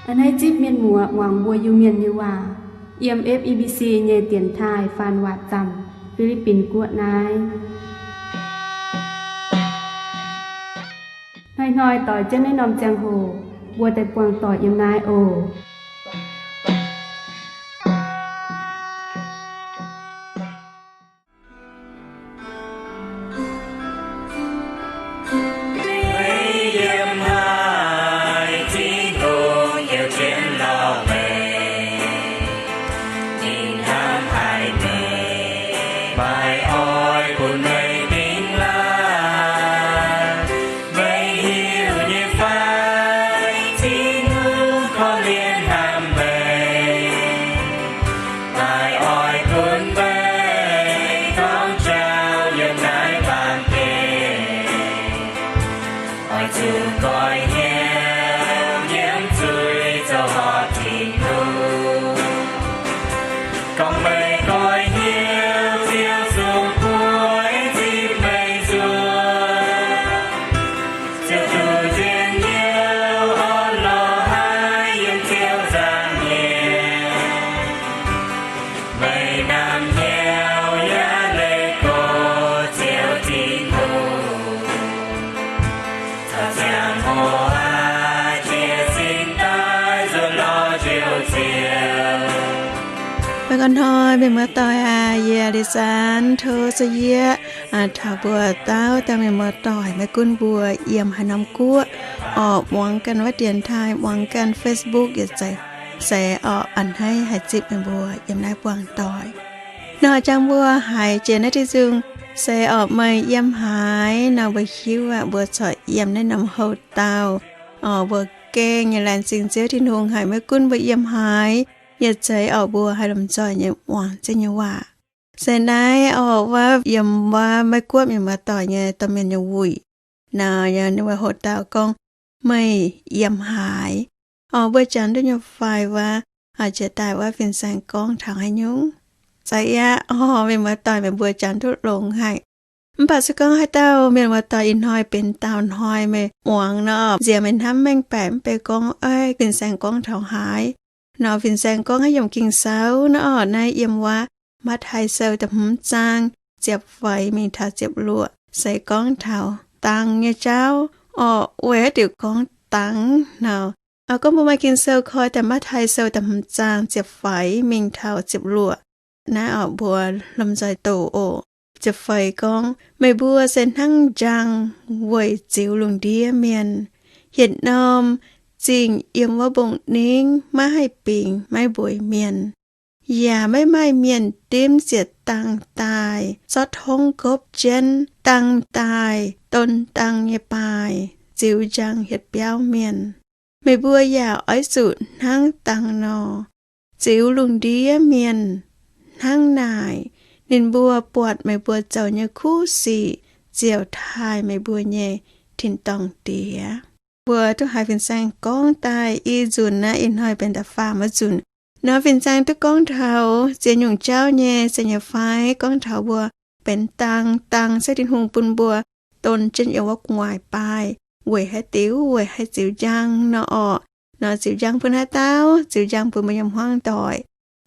A'hneiv zipv mienh muoz muangx mbuo Iu-Mienh nyei waac yiem F E B C nyei dienx taaih faan waac zaamc Fi^li^bin Guoqv naaiv. Hnoi-hnoi doix jienv naaiv norm ziangh hoc mbuo daaih buangh doic yiem naaiv oc. Maiv ganh hnoi mienh muoz-doic aac, yie Liz Saan tov se yie taux mbuo dauh dauh mienh muoz-doic maiv gunv mbuo yiem haaix norm guoqv orqc, muangx ganh wuov dienx taaih, muangx ganh Facebook yietc zeiz, se orqc a'hneiv haih zipv meih mbuo yiem naaiv buangh doic. Nor jangx mbuo haiz jiex naaiv diuh nzung, se orqc meih yiem haaix nor mbuo hiuv aqv, mbuo corc yiem naaiv norm houx-dauh orqc, mbuo gengh nyei laengz zingh Ziouv Tin-Hungh haic, maiv gunv mbuo yiem haaix, yietc zeiz orqc mbuo haih lomh nzoih nyei muangx Ziouv nyei waac. Se naaiv orqc wuov yiem wuov Meiv Guoqv mienh muoz-doic nyei domh mienh nyei wuic nor, yiem wuov houx-dauh gorngv, meih yiem haaix? Orqc mbuo janx duqv nyei fai wuov, jiex daaih wuov fin-saeng gorngv taux haaix nyungc? Za'gengh orqc mienh muoz-doic meih mbuo janx duqv longx haic. Mv baac se gorngv haaix dauh mienh muoz-doic ih hnoi benx daauh hnoi meih muangx nor, nziex meih hnamv mengh baeqc mv bei gorngv, oix fin-saeng gorngv taux haaix. Nor fin-saeng gorngv naaiv yiem Ging-Sou nor orqc, naaiv yiem wuov Matv^tai Sou da'hmz zaang ziepc feix mingh taux ziepc luoqc se gorngv taux dangx nyei jauv orqc, weic haaix diuc gorngv dangx nor. Gorngv mbuo maaih Ging-Sou koi daaih Matv^tai Sou da'hmz zaang ziepc feix mingh taux ziepc luoqc. Naaiv orqc mbuo lomh nzoih doqc oc. Ziepc feix gorngv, meih mbuo se hnangv njang weic ziux lungh ndiev mienh. Yietc norm zingh yiem wuov mbong-ningv maiv haih bingx maiv mbueiz mienh, yaac maiv maaih mienh dimv ziec dangh daaih zorqv tongv gopv jienv. Dangh daaih don dangh nyei baaih, ziux njang hietc biauv mienh. Meih mbuo yaac oix zuqc hnangv dangh nor, ziux lungh ndiev mienh. Hnangv naaic, ninh mbuo buatc meih mbuo zoux nyei kuv sic ziouc taaih meih mbuo nyei tin-dorngh Diex. Mbuo duqv haiz fin-saeng gorngv daaih i nzunc naaiv, ih hnoi benx da'faam wuov nzunc. Nor fin-saeng duqv gorngv taux ziex nyungc jauv nyei, se nyei fai gorngv taux mbuo benx dangh, dangh se Tin-Hungh bun mbuo don jienv yiem wuov gu'nguaaic baaih weic haaix diuc? Weic haih ziux njang nor orqc. Nor ziux njang bun haaix dauh? Ziux njang bun mbuo nyei hmuangv doic.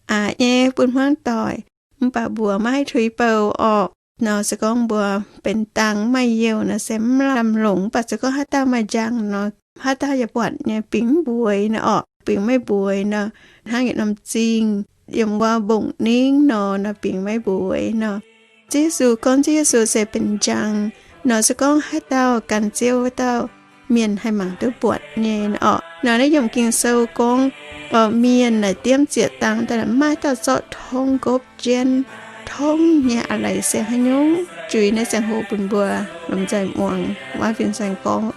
Aqc nyei bun hmuangv doic, mv baac mbuox maiv haih tuix bouh orqc. Nor se gorngv mbuo benx dangh maiv maaih youh nor se mv lamh longc, mv baac se gorngv haaix dauh maaih njang nor, haaix dauh yaac buatc nyei, bingx mv mbueiz nor orqc, bingx maiv mbueiz nor. Hnangv yietc norm zingh yiem wuov mbong-ningv nor, nor bingx maiv mbueiz nor. Ziouv Yesu gorngv Ziouv Yesu se benx njang nor, se gorngv haaix dauh gan Ziouv wuov dauh mienh haih mangc duqv buatc nyei nor orqc. Nor naaiv yiem Ging-Sou gorngv, mienh naaic diemv ziec dangh daaih, maiv maaih dauh zorqv tongv nqopv jienv. Tongv nyei a'leiz se haaix nyungc? Juix naaiv ziangh hoc bun mbuo lomh nzoih muangx wuov fin-saeng gorngv.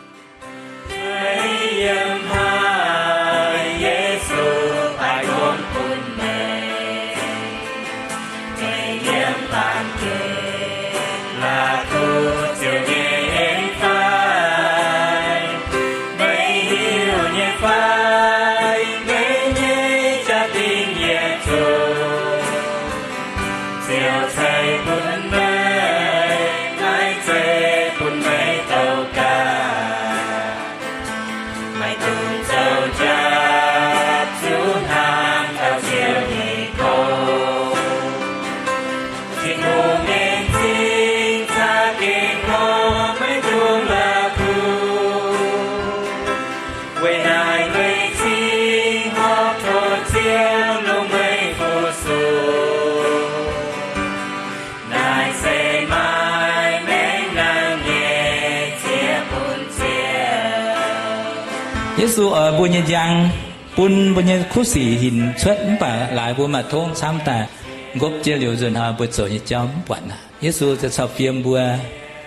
Yesu oix mbuo nyei njang, bun mbuo nyei kuv sic hinc cuotv, mv baac laaix mbuo maaih tongv camv daaih, nqopv jienv liuz nzunc hnoi mbuo zoux nyei jauv mv buatc aqv. Yesu ziouc cau fiem mbuo,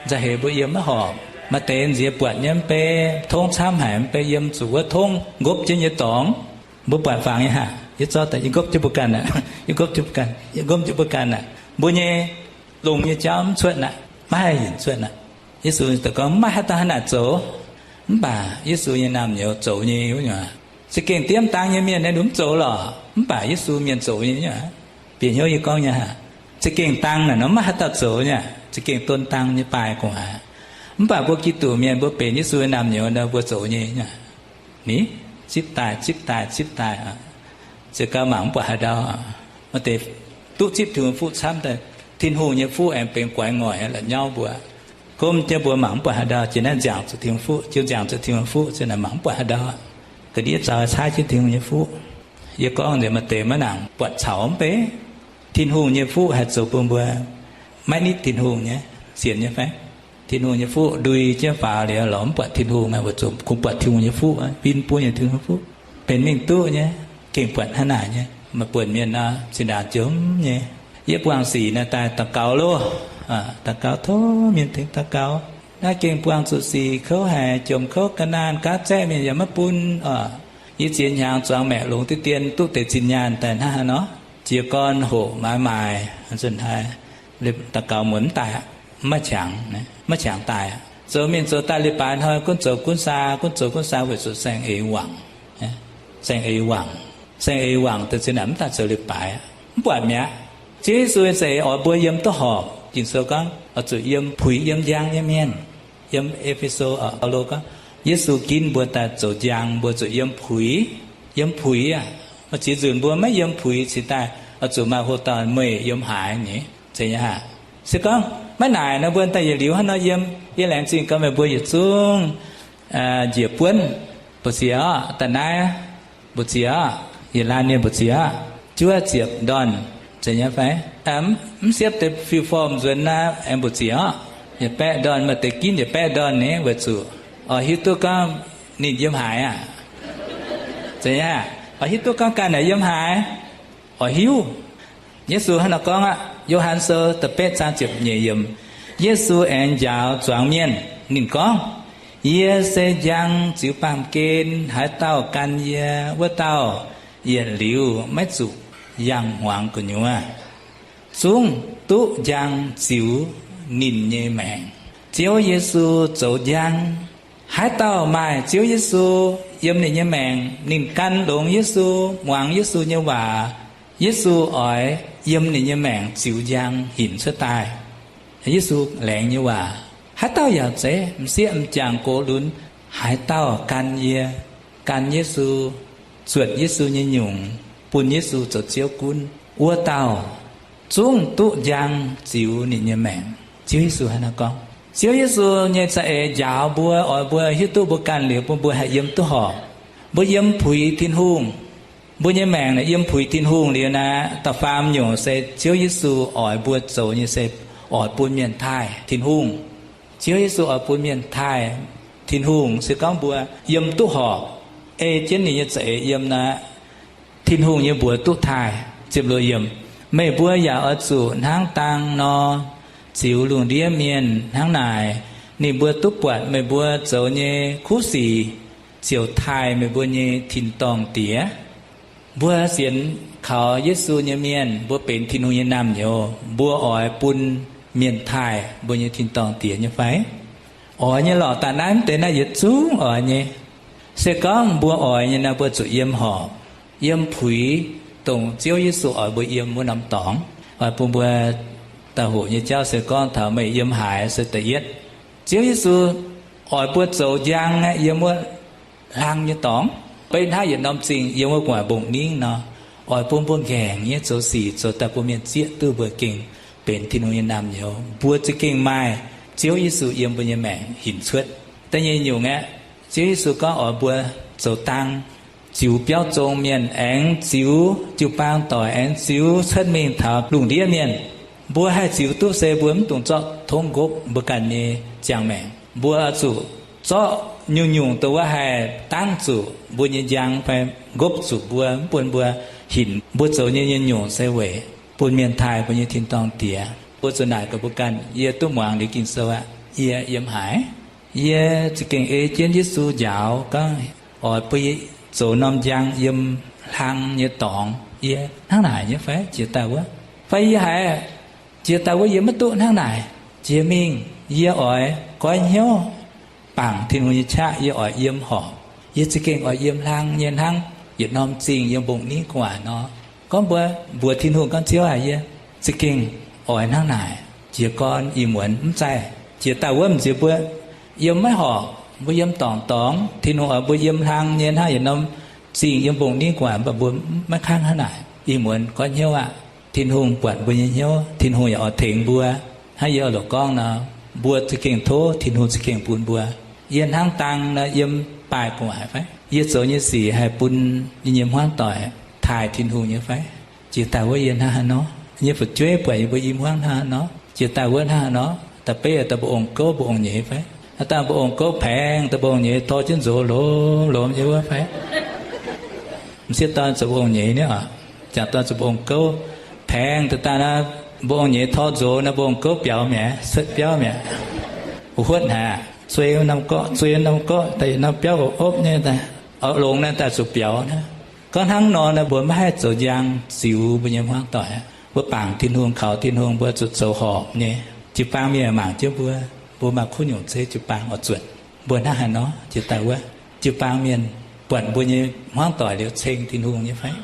nzauh heix mbuo yiem maiv horpc. Maaih deix nziex buatc nyei mv bei, tongv camv haic mv bei, yiem zuqc wuov tongv nqopv jienv nyei dorngx. Mbuo buatc fangx nyei haah? Yie zorqv daaih, yie nqopv jienv mbuo ganh aqv. Yie nqopv jienv mbuo ganh, yie nqopv jienv mbuo ganh aqv. Mbuo nyei longx nyei jauv mv cuotv aqv, maiv haih hinc cuotv aqv. Yesu daaih gorngv, maiv maaih haaix dauh hnangv naaic zoux. Mv baac Yesu nyei naamh nyouz zoux nyei wuov nyungc aqv. Za'gengh diemv dang nyei mienh naaiv nduqc mv zoux lorqc, mv baac Yesu mienh zoux nyei nyungc aqv. Bieqc hnyouv yie gorngv nyei haah? Za'gengh dang naaic nor maiv haaix dauh zoux nyei aqv. Za'gengh don dang nyei baaih gu'nguaaic. Mv baac mbuo Giduc mienh mbuo benx Yesu nyei naamh nyouz nor mbuo zoux nyei nyungc aqv. Ni, zipv daaih, zipv daaih, zipv daaih, ziouc gauh mangc mv buatc haaix ndau. Maaih deix duqv zipv Tin-Hungh nyei fuqv camv daaih, Tin-Hungh nyei fuqv aengx benx guaix ngoic la'nyauv mbuo. Gomv jienv mbuo mangc mv buatc haaix ndau, jiex naaiv nziangc zuqc Tin-Hungh fuqv, jiu nziangc zuqc Tin-Hungh fuqv, ziouc naaic mangc mv buatc haaix ndau. Ga'ndiev zaux caaiv jienv Tin-Hungh nyei fuqv. Yie gorngv nzengc, maaih deix maiv nangc buatc caux mv bei. Tin-Hungh nyei fuqv haih zoux bun mbuo maiv nitv Tin-Hungh nyei, sienx nyei fai? Tin-Hungh nyei fuqv ndui jienv faaux liuz lorz mv buatc Tin-Hungh, weic zuqc kungx buatc Tin-Hungh nyei fuqv, bin bun nyei Tin-Hungh nyei fuqv, benx mingh duqv nyei, gengh buatc hnangv naaic nyei. Maaih buonc mienh nor, zinh ndaangc jomc nyei, yie buangh sic naaiv daaih daux gaux loh, daux gaux tov mienh tengx daux gaux. Naaiv gengh buangh zuqc sic kouv haic, jomc kouv ga'naanh, gaav zaeqv mienh yaac maiv bun oc. Yie ziex hnyangx zuangx maeqc longx diqv dien duqv deix zinh nyaanh daaih hnangv haaix nor, jiez gorn hoqc maaiz maaic, nzunc haaix daux gaux muonz mv daaih, maiv qangx, maiv qangx daaih. Zoux mingh zoux daaih leiz-baaix hnoi gunv zoux gunv saa, gunv zoux gunv saa weic zuqc saeng-eix wangc. Saeng-eix wangc, saeng-eix wangc deix zinh naaic mv daaih zoux leiz-baaix, mv buatc mi'aqv. Ziouv Yesu nyei za'eix oix mbuo yiem duqv horpc. Ging-Sou gorngv oix zuqc yiem puix yiem njang nyei mienh. Yiem E^fe^so, Baulo gorngv, Yesu ginv mbuo daaih zoux njang, mbuo zuqc yiem puix. Yiem puix aqv. Maaih ziex nzunc mbuo maiv yiem puix cingx daaih oix zuqc maaih hoc dauh meih yiem haaix nyei, zeiz nyei haah? Se gorngv maiv naaic nor, mbuo daaih yietc liuz hnangv nor yiem. Yie laengz zingh gaax meih mbuo yietc zungv njiec buonv, mbu'ziex oc, daaih naaiv mbu'ziex oc, yietc laanh mienh mbu'ziex oc, juov ziepc ndorn, zeiz nyei fai? Mv siepv deix fiuv-formh nzuonx naaiv aengx mbu'ziex oc, yietc baeqv ndorn, maaih deix ginv yietc baeqv ndorn nyei, weic zuqc oix hiuv duqv gorngv ninh yiem haaix aqv. Zeiz nyei, oix hiuv duqv gorngv ganh naaic yiem haaix, oix hiuv. Yesu hnangv naaiv gorngv aqv. Yo^han Sou da'betv zaang ziepc nyeic yiemc, Yesu aengx njaaux zuangx mienh. Ninh gorngv, Yie se njang ziux baamh gen. Haaix dauh gan yie, wuov dauh yietc liuz maiv zuqc yangh hmuangx gu'nyuoz, zungv duqv njang ziux ninh nyei maengc. Ziouv Yesu zoux njang. Haaix dauh maaih Ziouv Yesu yiem ninh nyei maengc, ninh gan longx Yesu, muangx Yesu nyei waac, Yesu oix yiem ninh nyei maengc ziux njang hinc cuotv daaih. Yesu laengz nyei waac. Haaix dauh yaac zeiz m'sieqv m'jangc gox lunx, haaix dauh gan yie, gan Yesu, zuotc Yesu nyei nyungc, bun Yesu zoux Ziouv gunv, wuov dauh zungv duqv njang ziux ninh nyei maengc. Ziouv Yesu hnangv naaiv gorngv. Ziouv Yesu nyei za'eix njaaux mbuo, oix mbuo hiuv duqv mbuo ganh liuz bun mbuo haih yiem duqv horpc. Mbuo yiem puix Tin-Hungh. Mbuo nyei maengc naaic yiem puix Tin-Hungh liuz naaic, da'faam nyungc se Ziouv Yesu oix mbuo zoux nyei se oix bun mienh taaih Tin-Hungh. Ziouv Yesu oix bun mienh taaih Tin-Hungh se gorngv mbuo yiem duqv horpc, ei jienv ninh nyei za'eix yiem naaic, Tin-Hungh nyei mbuox duqv taaih. Ziepc luoqc yiemc, meih mbuo yaac oix zuqc hnangv dang nor ziux lungh ndiev mienh hnangv naaic. Ninh mbuo duqv buatc meih mbuo zoux nyei kuv sic ziouc taaih meih mbuo nyei tin-dorngh Diex. Mbuo sienx kaux Yesu nyei mienh, mbuo benx Tin-Hungh nyei naamh nyouz, mbuo oix bun mienh taaih mbuo nyei tin-dorngh Diex nyei fai? Oix nyei lorqc. Daaih naaiv mv deix naaiv yietc zungv oix nyei. Se gorngv mbuo oix nyei nor, mbuo zuqc yiem horpc, yiem puix, dongh Ziouv Yesu oix mbuo yiem wuov norm dorngx. Oix bun mbuo daaih hoqc nyei jauv se gorngv taux meih yiem haaix se da'yietv. Ziouv Yesu oix mbuo zoux njang aqv, yiem wuov hlang nyei dorngx, beiv hnangv yietc norm zingh yiem wuov gu'nguaaic mbong-ningv nor, oix bun mbuo ngaengc nyei zoux sic zoux daaih bun mienh zieqv duqv mbuo gengh benx Tin-Hungh nyei naamh nyouz. Mbuo za'gengh maaih Ziouv Yesu yiem mbuo nyei maengc hinc cuotv. Da'nyeic nyungc aeqv, Ziouv Yesu gorngv oix mbuo zoux dang, ziux biauv zong mienh, aengx ziux jiu-baang doic, aengx ziux cuotv mingh taux lungh ndiev mienh. Mbuo haih ziux duqv se mbuo mv dungx zorqv tongv nqopv mbuo ganh nyei ziangh maengc. Mbuo oix zuqc zorqv Nyungc-nyungc dongh wuov haih dangv zuqc mbuo nyei njang fai nqopv zuqc mbuo, mv bun mbuo hinc mbuo zoux nyei nyungc-nyungc se weic bun mienh taaih mbuo nyei tin-dorngh Diex. Mbuo zuqc naaic gaax mbuo ganh, yie duqv muangx liuz Ging-Sou aqv, yie yiem haaix? Yie za'gengh ei jienv Yesu njaaux gorngv oix bun yie zoux norm njang yiem hlang nyei dorngx, yie hnangv naaic nyei fai? Jiex daaih wuov, fai yie haiz jiex daaih wuov yie maiv duqv hnangv naaic. Jiex mingh yie oix goiv hnyouv bangc Tin-Hungh nyei qaqv, yie oix yiem horpc. Yie za'gengh oix yiem hlang nyei hnangv yietc norm zingh yiem mbong-ningv gu'nguaaic nor. Gorngv mbuo mbuox Tin-Hungh gorngv, Ziouv aac, yie za'gengh oix hnangv naaic. Jiez gorn ih muonz mv zaih. Jiex daaih wuov m'nziex mbuo yiem maiv horpc, mbuo yiem dorngc dorngx. Tin-Hungh oix mbuo yiem hlang nyei hnangv yietc norm zingh yiem mbong-ningv gu'nguaaic, mv baac mbuo maiv kangv hnangv naaic. Ih muonz goiv hnyouv aqv. Tin-Hungh buatc mbuo nyei hnyouv, Tin-Hungh yaac oix tengx mbuo. Hnangv yie oix lorqc gorngv nor, mbuo za'gengh tov Tin-Hungh za'gengh bun mbuo. Yie hnangv dang nor yiem baaih gu'nguaaic fai? Yie zoux nyei sic haih bun yie nyei hmuangv doic taaih Tin-Hungh nyei fai? Jiex daaih wuov yie hnangv haaix nor? Yie nyei fu'jueiv buatc yie mbuo i hmuangv hnangv haaix nor? Jiex daaih wuov hnangv haaix nor? Da'beiv daaih mbu'ong gouv mbu'ong nyeiz fai? Haaix dauh mbu'ong gouv paengx daaih mbu'ong nyeiz tor jienv nzox lomx lomx nyei wuov fai? M'sieqv dorn zoux mbu'ong nyeiz nyei oc. Jangc dorn zoux mbu'ong gouv paengx daaih daaih nor, mbu'ong nyeiz tor nzox nor, mbu'ong gouv biaux mi'aqv, cuotv biauv mi'aqv. Wuov huotv haic, zuei norm gorqv, zuei norm gorqv daaih yietc norm biauv opv-opv nyei daaih, oix longx naaiv daaih zuqc biaux naaiv. Gorngv hnangv nor nor, mbuo maiv haih zoux njang ziux mbuo nyei hmuangv doic aqv. Mbuo bangc Tin-Hungh, kaux Tin-Hungh, mbuo zuqc zoux horpc nyei. Jiu-baang mienh mangc jienv mbuo, mbuo maaih kuv nyungc zeiv jiu-baang oix zuotc. Mbuo hnangv haaix nor? Jiex daaih wuov, jiu-baang mienh buatc mbuo nyei hmuangv doic liuz ceng Tin-Hungh nyei fai?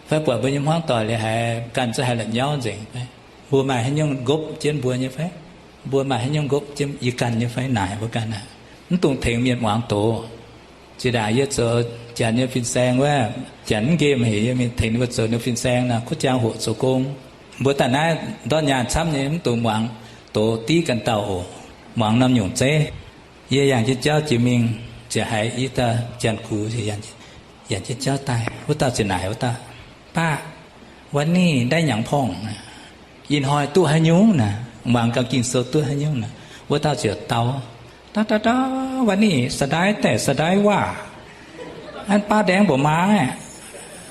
Fai buatc mbuo nyei hmuangv doic liuz haiz ganh zungv haiz la'nyauv nzengc fai? Mbuo maaih haaix nyungc nqopv jienv mbuo nyei fai? Mbuo maaih haaix nyungc nqopv jienv yie ganh nyei fai? Naaic mbuo ganh aqv. Mv dungx tengx mienh muangx doz. Zinh ndaangc yie zoux janx nyei fin-saeng wuov, janx mv nqemh haic, yie mingh tengx ninh mbuo zoux ninh fin-saeng nor, kuv jang hoqc zoux gong. Mbuo daaih naaiv ndortv nyaanh camv nyei, mv dungx muangx doz div ganh dauh oc. Muangx norm nyungc zeiv. Yie yangh jienv jauv jiex mingh, ziouc haiz i dauh janx-gux yangh jienv jauv daaih. Wuov dauh ziouc naaic wuov dauh, Baav, วันนี้ได้หยังพ่อง? Ih hnoi duqv haaix nyungc naaic? Muangx ganh Ging-Sou duqv haaix nyungc naaic? Wuov dauh ziouc dau, Dau, dau, dau, วันนี้สะดายแต่สะดายว่า อันป้าแดงบ่มา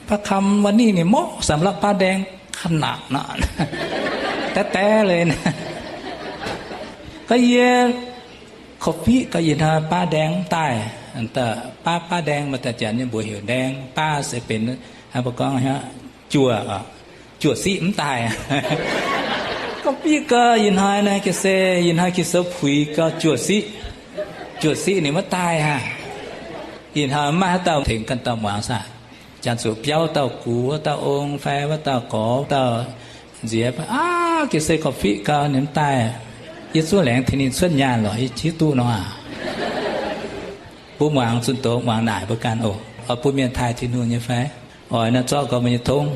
ป้าคำ วันนี้นี่เหมาะสำหรับป้าแดงขนาดนั้น แต๊ๆ เลยนะ Gorngv yie korv-fiqv gau, ih hnoi baav ndaeng mv daaih. Baav, baav ndaeng maaih deix janx nyei mbuox heuc ndaeng, baav se benx, mbuo gorngv juoh, juoh siqv mv daaih. Korv-fiqv gau, ih hnoi naaiv ga'sie, ih hnoi Ging-Sou puix gau juoh siqv, juoh siqv ninh maiv daaih aqv. Ih hnoi maiv maaih haaix dauh tengx ganh dauh muangx saah? Janx-zuqc biauv wuov dauh gux, wuov dauh ong fai wuov dauh gorx, wuov dauh nziex, aav, ga'sie korv-fiqv gau ninh mv daaih. Yie zungv laengz tengx ninh cuotv nyaanh lorqc, yie jiv duqv nor aac. Mbuo muangx zunh doz, muangx naaic mbuo ganh oc. Oix bun mienh taaih Tin-Hungh nyei fai? Oix nor zorqv gau mbuo nyei tongv,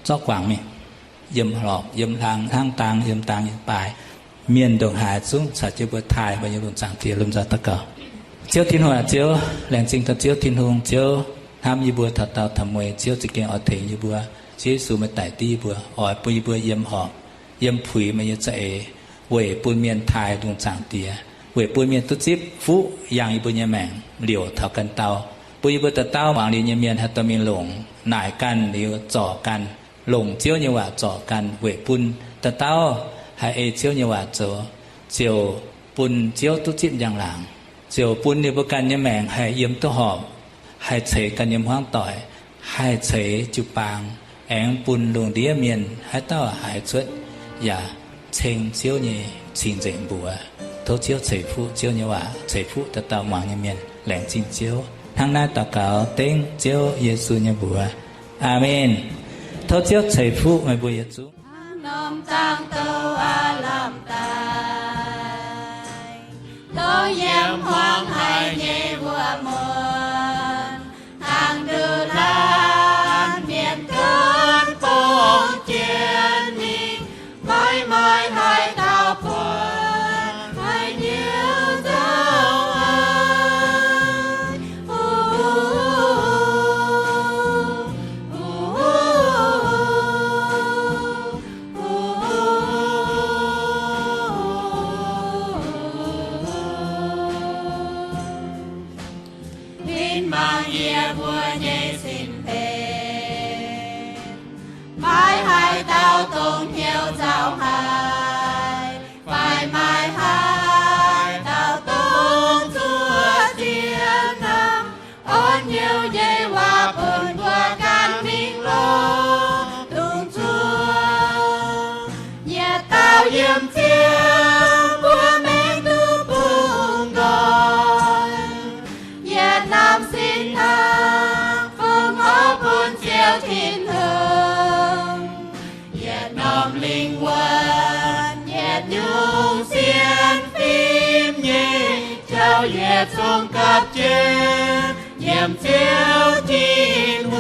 zorqv guangc mingh, yiem horpc, yiem hlang, hnangv dang, yiem dang, yiem baaix. Mienh ndongc haaix zungv caux jienv mbuo taaih mbuo nyei lungh zaangc Diex. Lomh nzoih daux gaux. Ziouv Tin-Hungh aac, Ziouv, laengz zingh taux Ziouv Tin-Hungh. Ziouv hnamv yie mbuo taux dauh taux mueiz. Ziouv za'gengh oix tengx yie mbuo. Ziouv Yesu, meih daic div yie mbuo, oix bun yie mbuo yiem horpc, yiem puix meih nyei za'eix, weic bun mienh taaih lungh zaangc Diex, weic bun mienh duqv zipv fuqv yangh yie mbuo nyei maengc liouc taux ganh dauh, bun yie mbuo dauh dauh muangx liuz nyei mienh haih dorh mingh longc, naaic ganh liuz zorc ganh, longc Ziouv nyei waac zorc ganh, weic bun dauh dauh haih ei Ziouv nyei waac zoux, ziouc bun Ziouv duqv zipv njang-laangc, ziouc bun ninh mbuo ganh nyei maengc haih yiem duqv horpc, haih ceix ganh nyei hmuangv doic, haih ceix jiu-baang, aengx bun lungh ndiev mienh haaix dauh haiz cuotv yaac ceng Ziouv nyei cing-nzengc mbuox. Tov Ziouv ceix fuqv Ziouv nyei waac, ceix fuqv dauh dauh muangx nyei mienh. Laengz zingh Ziouv. Hnangv naaiv daux gaux dengv Ziouv Yesu nyei mbuox. Aamen. Tov Ziouv ceix fuqv meih mbuo yietc zungv. Norm dangh douh aav lamh daaih, tov yiem hmuangv haic nyei wuov muonz, dangh nduqc laanh mienh dunv bung jienv mingh, moiv moiv haiz dauh buonc haiz hnyouv nzauh aqv. Mangc yie mbuo nyei sin-peix, maiv haih dauh dongh hnyouv nzauh haic, fai maiv haih dauh dongh zuov zien hnamv. Orn hnyouv nyei waac bun mbuo gan mingh longc dungz zuov. Yietc dauh yiem ziangx mbuo maengx duqv bungx nqoi, yietc norm sin-hnaangx fongc horc bun Ziouv Tin-Hungh. Yietc norm lingh wuonh, yietc nyungc sienx fim nyei jauv, yietc zungv gapv jienv yiem Ziouv Tin-Hungh.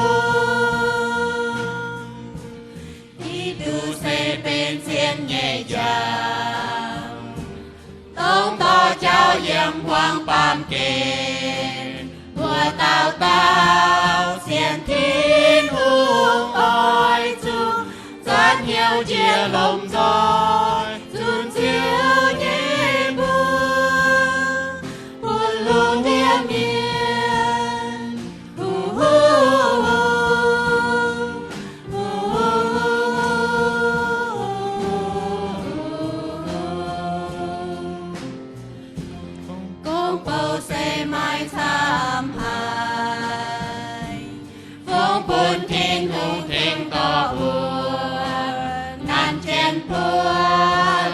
Giduc se benx zien nyei njang, dongh dorh jauv yiem hmuangx baamh gen. Mbuo dauh dauh sienx Tin-Hungh oix zuqc zuotv hnyouv jiex lomh nzoih zunc Ziouv nyei mbuox bun lungh ndiev mienh. Gong bou se maaih camv haic, fungx bun Tin-Hungh tengx dorh mbuo. Nanv jienv mbuo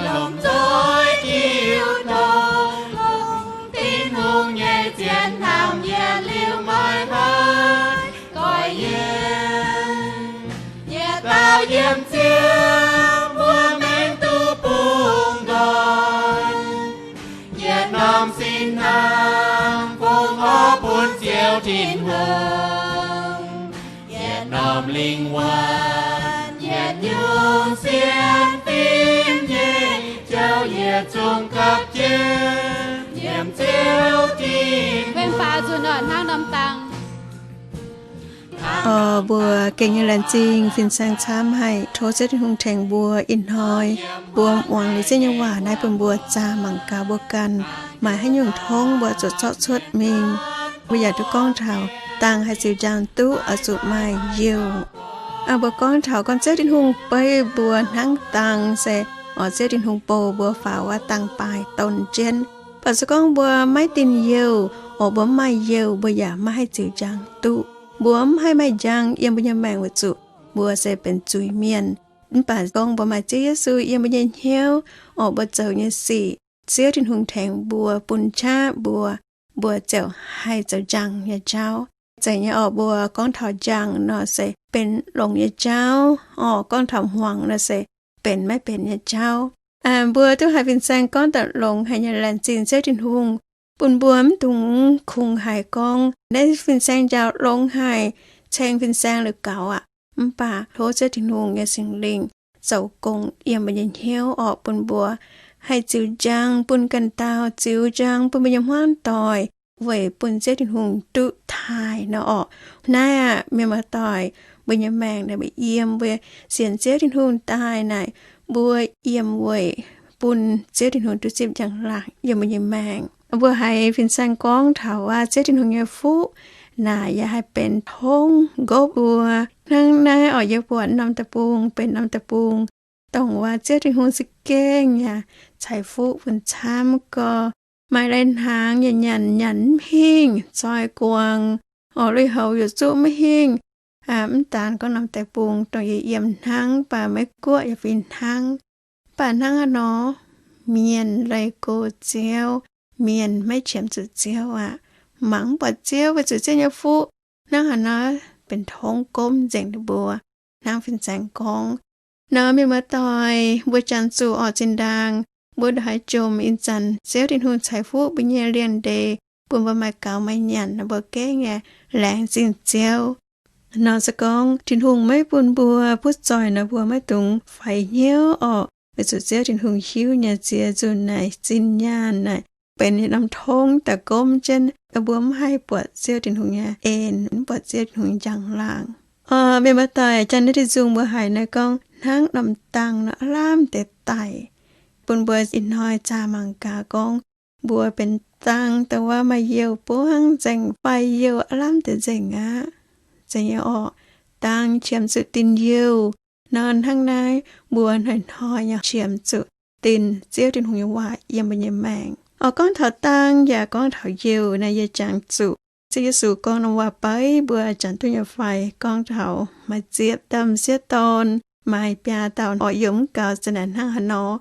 lomh nzoih diuh ndongc, longc Tin-Hungh nyei zien hnamv yietc liuz maiv haih goiv yiem. Yietc dauh yiem ziangx mbuo maengx duqv bungx nqoi, yietc norm sin-hnaangx fongc horc bun Ziouv Tin-Hungh. Yietc norm lingh wuonh, yietc nyungc sienx fim nyei jauv, yietc zungv gapv jienv yiem Ziouv Tin-Hungh. Hnangv norm dangh. Orv, mbuo gengh nyei laengz zingh fin-saeng camv haic. Tov Ziouv Tin-Hungh tengx mbuo ih hnoi. Mbuo muangx liuz Ziouv nyei waac naaiv bun mbuo zaah mangc gaax mbuo ganh maaih haaix nyungc tongv mbuo zuqc zorqv cuotv mingh. Mbuo yaac duqv gorngv taux dangh haih ziux njang duqv oix zuqc maaih youh. Mbuo gorngv taux gorngv Ziouv Tin-Hungh beiv mbuo hnangv dangh se, orv, Ziouv Tin-Hungh bou mbuo faaux wuov dangh baaix donx jienv. Mv baac se gorngv mbuo maiv dinh youh, orv, mbuo mv maaih youh, mbuo yaac maiv haih ziux njang duqv. Mbuo mv haih maaih njang yiem mbuo nyei maengc weic zuqc mbuo se benx zuiz-mienh. Mv baac gorngv mbuo maaih Ziouv Yesu yiem mbuo nyei hnyouv, orv, mbuo zoux nyei sic, Ziouv Tin-Hungh tengx mbuo bun qaqv mbuo, mbuo ziouc haih zoux njang nyei jauv. Zeiz nyei orv, mbuo gorngv taux njang nor se benx longx nyei jauv, orv, gorngv taux hmuangx nor se benx maiv benx nyei jauv. Mbuo duqv haiz fin-saeng gorngv daaih longx haic nyei, laengz zingh Ziouv Tin-Hungh bun mbuo mv dungx kungx haiz gorngv naaiv fin-saeng njaaux longx haic, ceng fin-saeng liuz gaux aqv. Mv baac tov Ziouv Tin-Hungh nyei Singx Lingh zoux gong yiem mbuo nyei hnyouv orv, bun mbuo haih ziux njang bun ganh dauh, ziux njang bun mbuo nyei hmuangv doic, weic bun Ziouv Tin-Hungh duqv taaih nor orv. Naaiv aqv, mienh muoz-doic, mbuo nyei maengc naaiv mbuo yiem weic sienx Ziouv Tin-Hungh daaih naaic, mbuo yiem weic bun Ziouv Tin-Hungh duqv zipv njang-laangc yiem mbuo nyei maengc. Mbuo haiz fin-saeng gorngv taux aqv, Ziouv Tin-Hungh nyei fuqv naaic yaac haih benx tongv nqopv mbuo. Hnangv naaiv orv, yie buatc norm deic-bung benx norm deic-bung, dongh waac Ziouv Tin-Hungh za'gengh yaac ceix fuqv bun camv gorx, maaih lai-hnaangx yaac nyanc nyanc mv hingh, zoi guangc, orv, lui-houx yaac zuqv mv hingh. Mv daan gorngv norm deic-bung dongh yie yiem hnangv, mv baac Meiv-Guoqv yaac fih hnangv. Mv baac hnangv haaix nor, mienh leih go Ziouv, mienh maiv qiemx zuqc Ziouv aqv. Mangc mv buatc Ziouv, weic zuqc Ziouv nyei fuqv hnangv haaix nor benx tongv gomv nzengc ninh mbuo. Hnangv fin-saeng gorngv nor, mienh muoz-doic, mbuo janx zuqc orv zinh ndaangc, mbuo ndongc haaix jomc ih zanc Ziouv Tin-Hungh ceix fuqv mbuo nyei lienh ndeic, bun mbuo maaih gaux maaih nyanc nor, mbuo gengh yaac laengz zingh Ziouv. Nor se gorngv Tin-Hungh maiv bun mbuo butv zoih nor, mbuo maiv dungx faix hnyouv orv, weic zuqc Ziouv Tin-Hungh hiuv nyei ziex nzunc naaic zinh nyaanh naaic benx norm tongv daaih gomv jienv, mbuo mv haih buatc Ziouv Tin-Hungh nyei en, mv buatc Ziouv Tin-Hungh njang-laangc. Orv, mienh muoz-doic, janx naaiv deix nzung mbuo haiz naaiv gorngv hnangv norm dangh nor, aav lamh deix daic, bun mbuo ih hnoi zaah mangc gaax gorngv mbuo benx dang dongh wuov maaih youh buangv nzengc fai youh aav lamh deix nzengc aqv. Zeiz nyei orqc, dang qiemx zuqc dinh youh. Nor hnangv naaiv mbuo hnoi-hnoi nyei qiemx zuqc dinh Ziouv Tin-Hungh nyei waac yiem mbuo nyei maengc. Oix gorngv taux dang yaac gorngv taux youh naaiv, yie jangx zuqc Ziouv Yesu gorngv norm waac-beiv mbuo janx duqv nyei fai, gorngv taux maaih ziepc dauh m'sieqv dorn, maaih biaa dauh orqc youh mv gaux, za'naaic hnangv haaix nor.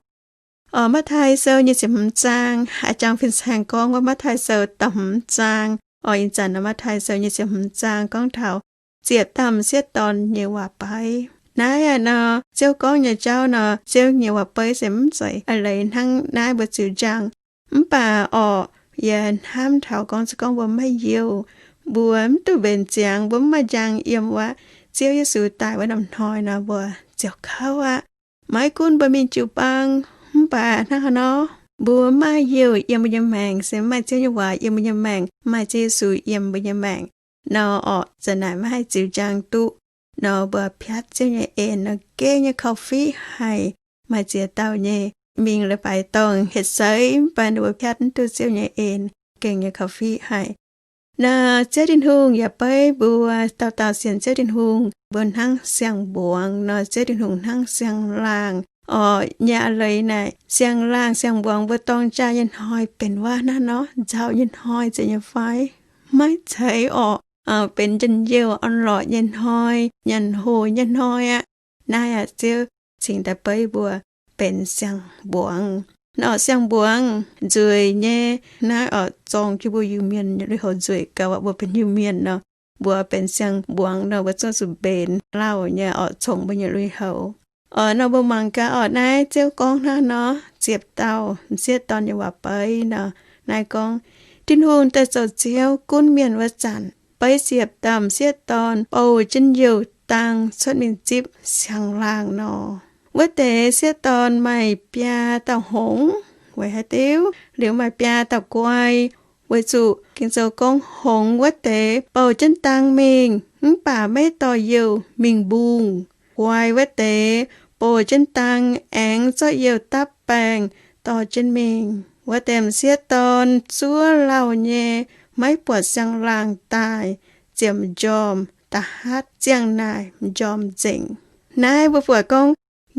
Oc, Matv^tai Sou nyei ziepc hmz zaang, a'jangx fin-saeng gorngv wuov Matv^tai Sou da'hmz zaang. Oc, ih zanc nor Matv^tai Sou nyei ziepc hmz zaang gorngv taux ziepc dauh m'sieqv dorn nyei waac-beiv. Naaiv aqv nor, Ziouv gorngv nyei jauv nor, Ziouv nyei waac-beiv se mv zeiz a'leiz hnangv naaiv mbuo ziux njang. Mv baac orqc, yie hnamv taux gorngv se gorngv mbuo maiv youh, mbuo mv duqv mbenc ziangx, mbuo mv maaih njang yiem wuov Ziouv Yesu daaih wuov norm hnoi nor, mbuo ziouc kouv aqv. Maiv gunv mbuo mingh jiu-baang, mv baac hnangv haaix nor, mbuo mv maaih youh yiem mbuo nyei maengc, se mv maaih Ziouv nyei waac yiem mbuo nyei maengc, mv maaih Ziouv Yesu yiem mbuo nyei maengc nor orqc, za'naaic maiv haih ziux njang duqv. Nor mbuo piatv Ziouv nyei en nor, gengh nyei korv-fiqv haic. Maaih ziex dauh nyei mingh leiz-baaix dorngh hietc seix mv baac ninh mbuo piatv mv duqv Ziouv nyei en, gengh nyei korv-fiqv haic. Nor Ziouv Tin-Hungh yaac beiv mbuo dauh dauh sienx Ziouv Tin-Hungh, mbuo hnangv siang-mbuangz nor, Ziouv Tin-Hungh hnangv siang-laangh. Orqc, nyei a'leiz naaic, siang-laangh siang-mbuangz mbuo dorng jaa nyei hnoi benx waac naaiv nor, nzauh nyei hnoi zeiz nyei fai? Maiv zeiz orqc. Benx njien-youh orn-lorqc nyei hnoi, nyanc hoc nyei hnoi aqv. Naaiv aqv, Ziouv cingx daaih beiv mbuo benx siang-mbuangz. Naaiv orqc, siang-mbuangz nzueic nyei. Naaiv orqc, zorng jienv mbuo Iu-Mienh nyei lui-houx nzueic gauh aqv. Mbuo benx Iu-Mienh nor, mbuo benx siang-mbuangz nor, mbuo zungv zuqc mbenc lauh nyei orqc, congx mbuo nyei lui-houx. Orqc, nor mbuo mangc gaax orqc, naaiv Ziouv gorngv hnangv nor, ziepc dauh m'sieqv dorn nyei waac-beiv nor, naaiv gorngv, Tin-Hungh daaih zoux Ziouv gunv mienh wuov zanc, beiv ziepc dauh m'sieqv dorn bouh jienv youh dang cuotv mingh zipv siang-laangh nor. Wuov deix sieqv dorn maaih biaa dauh hngongx, weic haaix diuc? Liuz maaih biaa dauh guai. Weic zuqc Ging-Sou gorngv, hngongx wuov deix bouh jienv dang mingh, mv baac maiv dorh youh mingh mbungh. Guai wuov deix bouh jienv dang aengx zorqv youh dapv baengh dorh jienv mingh. Wuov deix m'sieqv dorn zuov lauh nyei, maiv buatc siang-laangh daaih, ziouc m'njormh da'hatv ziangh naaic m'njormh nzengc. Naaiv mbuo buatc gorngv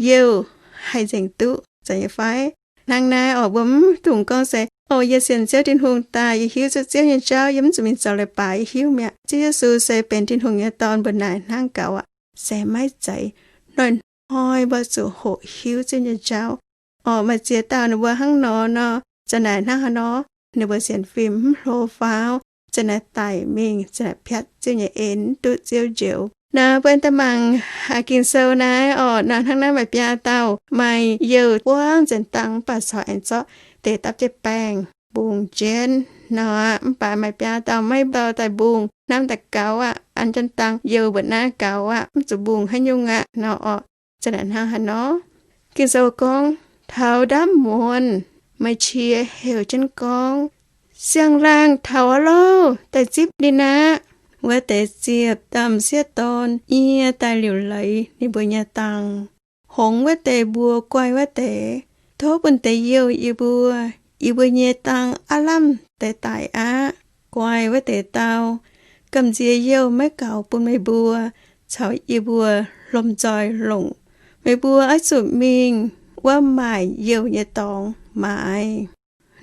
youh haih nzengc duqv, zeiz nyei fai? Hnangv naaiv orqc, mbuo mv dungx gorngv se, o, yie sienx Ziouv Tin-Hungh daaih, yie hiuv zuqc Ziouv nyei jauv, yie mv zuqc mingh zoux leiz-baaix, yie hiuv mi'aqv. Ziouv Yesu se benx Tin-Hungh nyei Dorn mbuo naaic hnangv gaux aqv. Se maiv zeiz. Hnoi-hnoi mbuo zuqc hoqc hiuv Ziouv nyei jauv. Orqc, maaih ziex dauh ninh mbuo hnangv nor nor, za'naaic hnangv haaix nor, ninh mbuo sienx fim mv hlo faaux, za'naaic daic mingh, za'naaic piatv Ziouv nyei en, mv duqv Ziouv njoux. Naaiv mbuo daaih mangc Ging-Sou naaiv orqc, naaiv hnangv naaiv maaih biaa dauh maaih youh buangv nzengc dang, mv baac corc aengx zorqv deix dapv jienv baengh mbungh jienv nor aqv. Mv baac maaih biaa dauh maiv bau daaih mbungh, hnamv daaih gaux aqv, an jienv dang youh mbuoqc naaiv gaux aqv, mv zuqc mbungh haaix nyungc aqv nor orqc. Za'naaic hnangv haaix nor? Ging-Sou gorngv, taux ndaamv muonz, meih qiex heuc jienv gorngv, siang-laangh taux aqv loh, daaih zipv ninh aqv. Wuov deix ziepc dauh m'sieqv dorn nyie daaih liuc leiz ninh mbuo nyei dang. Hngongx wuov deix mbuox guai wuov deix, tov bun deix youh yie mbuo, yie mbuo nyei dang aav lamh deix daic aqv. Guai wuov deix dau, gamh nziex youh maiv gaux bun meih mbuo caux yie mbuo lomh nzoih longc. Meih mbuo oix zuqc mingh wuov maaic youh nyei dorngx maaiz.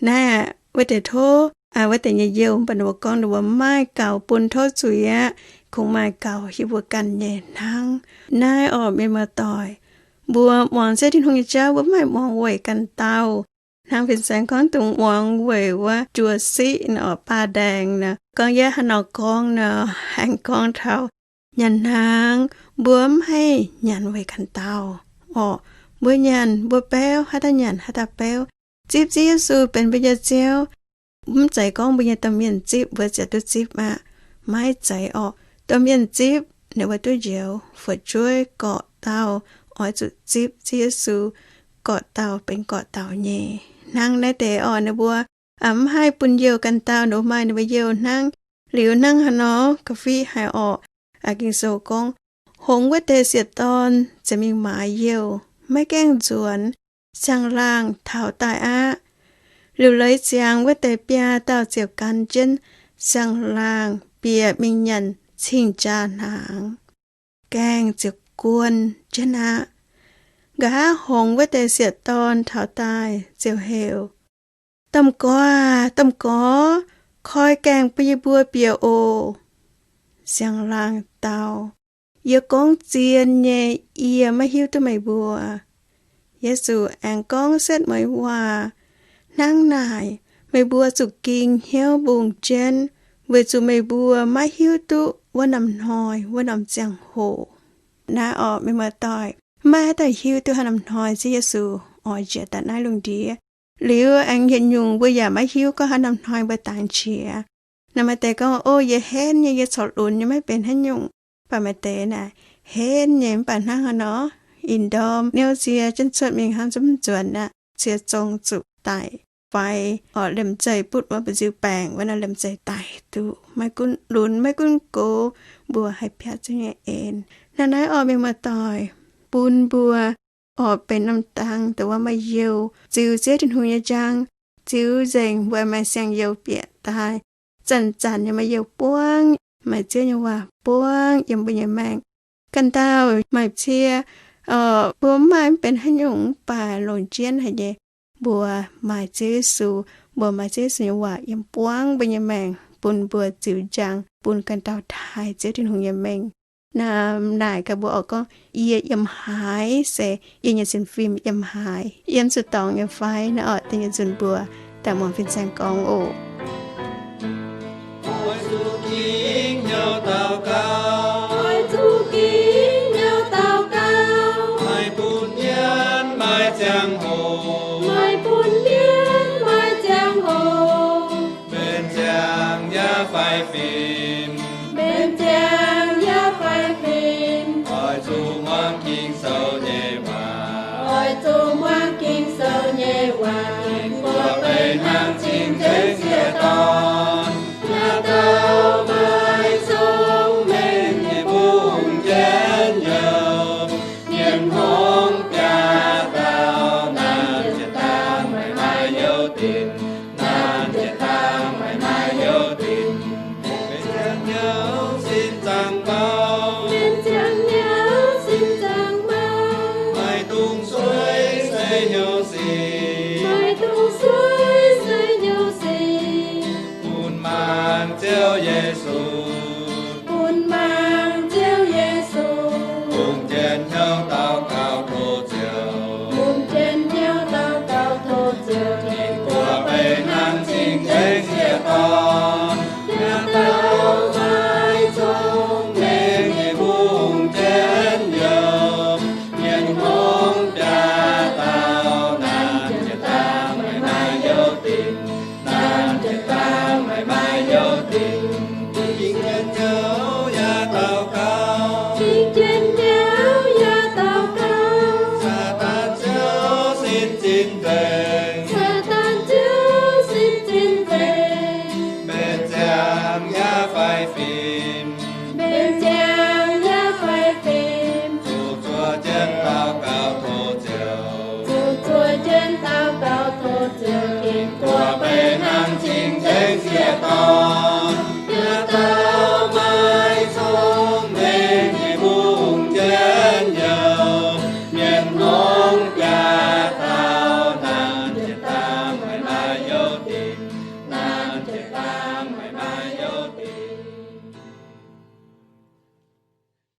Naaiv aqv, wuov deix tov, wuov deix nyei youh, mv baac ninh mbuo gorngv ninh mbuo mv maaih gaux bun, tov zuiz aqv, kungx maaih gaux yie mbuo ganh nyei hnangv. Naaiv orqc, mienh muoz-doic, mbuo muangx Ziouv Tin-Hungh nyei jauv, mbuo mv haih muangx weic ganh dauh. Hnangv fin-saeng gorngv dungx muangx weic wuov juoz siqv nor, baa ndaeng nor. Gorngv yie hnangv nor gorngv nor, aengx gorngv taux nyanc hnaangx, mbuo mv haih nyanc weic ganh dauh. Orqc, mbuo nyanc mbuo beuv, haaix dauh nyanc haaix dauh beuv. Zipv Ziouv Yesu benx mbuo nyei Ziouv, mv zeiz gorngv mbuo nyei domh mienh zipv mbuo ziouc duqv zipv aqv. Maiv zeiz orqc. Domh mienh zipv ninh mbuo duqv njoux. Fu'jueiv gorqv-dauh oix zuqc zipv Ziouv Yesu. Gorqv-dauh benx gorqv-dauh nyei. Hnangv naaiv deix orqc, ninh mbuo mv haih bun youh ganh dauh, ninh mbuo maaih ninh mbuo youh hnangv. Liuz hnangv haaix nor, ga'fiev haic orqc. Ging-Sou gorngv, hngongx wuov deix sieqv-dorn ziouc mingh maaiz youh, maiv gaengh nzuonx. Siang-laangh taux daaih aqv. Liuc leiz ziangx wuov deix biaa dauh ziouc gan jienv siang-laangh bieqc mingh nyanc cing-jaa hnaangx. Gaengh ziouc guon jienv aqv. Nqa'haav hngongx wuov deix sieqv-dorn taux daaih ziouc heuc, Domh Gorx, Domh Gorx, koi gaengh bun yie mbuo bieqc oc. Siang-laangh dau, Yie gorngv zien nyei, yie maiv hiuv duqv meih mbuo. Yesu aengx gorngv setv mueiz waac, Hnangv naaic, meih mbuo zuqc ging hnyouv mbungh jienv, weic zuqc meih mbuo maiv hiuv duqv wuov norm hnoi, wuov norm ziangh hoc. Naaiv orqc, mienh muoz-doic, maiv maaih dauh hiuv duqv haaix norm hnoi Ziouv Yesu oix njiec daaih naaiv lungh ndiev. Liuz aengx yietc nyungc mbuo yaac maiv hiuv gorngv haaix norm hnoi mbuo daaih njiec. Naaiv maaih deix gorngv, Ov, yie henv nyei, yie corc lunx nyei, maiv benx haaix nyungc. Mv baac maaih deix naaic henv nyei mv baac hnangv haaix nor, ih ndorm niouv nzie jienv cuotv mingh hnangv zungv mv nzuonx aqv, cie zong zuqc daic fai orqc, liemh zeih butv wuov mbu'nziu baengc wuov nor, liemh zeih daic duqv, maiv gunv lunx maiv gunv gox, mbuo haih piatv Ziouv nyei en. Naaiv naaiv orqc, mienh muoz-doic, bun mbuo orqc benx norm dang dongh wuov maaih youh ziux Ziouv Tin-Hungh nyei njang, ziux nzengc mbuo maaih siang-youh bieqc daaih. Zanc-zanc yaac maaih youh buangv, maaih Ziouv nyei waac buangv yiem mbuo nyei maengc. Ganh dauh maaih cie orqc, mbuo mv maaih mv benx haaix nyungc, mv baac longc jienv haic nyei, mbuo maaih Ziouv Yesu, mbuo maaih Ziouv Yesu nyei waac yiem buangv mbuo nyei maengc, bun mbuo ziux njang bun ganh dauh taaih Ziouv Tin-Hungh nyei mengh. Naaiv naaic gaax mbuo orqc gorngv, Yie yiem haaix, se yie nyei sienx fim yiem haaix, yiem zuqc dorngx nyei fai? Naaiv orqc, da'nyeic nzunc mbuo daaih muangx fin-saeng gorngv oc. Oix zuqc ging hnyouv daux gaux. Oix zuqc ging hnyouv daux gaux. Maiv bun mienv maaih ziangh hoc. Maiv bun mienv maaih ziangh hoc. Mbenc ziangx yaac fai fim. Mbenc ziangx yaac fai fim. Oix zuqc muangx Ging-Sou nyei waac. Oix zuqc muangx Ging-Sou nyei waac. Ging-Guoqv benx hnangv cing-nzengc sieqv-dorn. Yaac dauh maaih cong-mengh nyei mbungv jienv youh. Mienh hngongx biaa dauh, naaiv ziepc dangh meih maaih youh dinc. Naaiv ziepc dangh meih maaih youh dinc. Mbenc ziangx nyauv sin zaangc mau. Mbenc ziangx nyauv sin zaangc mau. Maiv dungx suiv se hnyouv sic. Maiv dungx suiv se hnyouv sic. Bun maanc Ziouv Yesu. Bun maanc Ziouv Yesu. Bungx jienv hnyouv daux gaux tov Ziouv. Bungx jienv hnyouv daux gaux tov Ziouv. Ging-Guoqv benx hnangv cing-nzengc sieqv-dorn. Yaac dauh maaih cong-mengh nyei mbungv jienv youh. Mienh hngongx biaa dauh, naaiv ziepc dangh meih maaih youh dinc. Naaiv ziepc dangh meih maaih youh dinc. Ging jienv hnyouv yaac daux gaux. Ging jienv hnyouv yaac daux gaux. Saadaan ziouv sin cing-nzengc. Saadaan ziouv sin cing-nzengc. Mbenc ziangx yaac fai fim. Mbenc ziangx yaac fai fim. Zuqc zuov jienv daux gaux tov Ziouv. Zuqc zuov jienv daux gaux tov Ziouv. Ging-Guoqv benx hnangv cing-nzengc sieqv-dorn.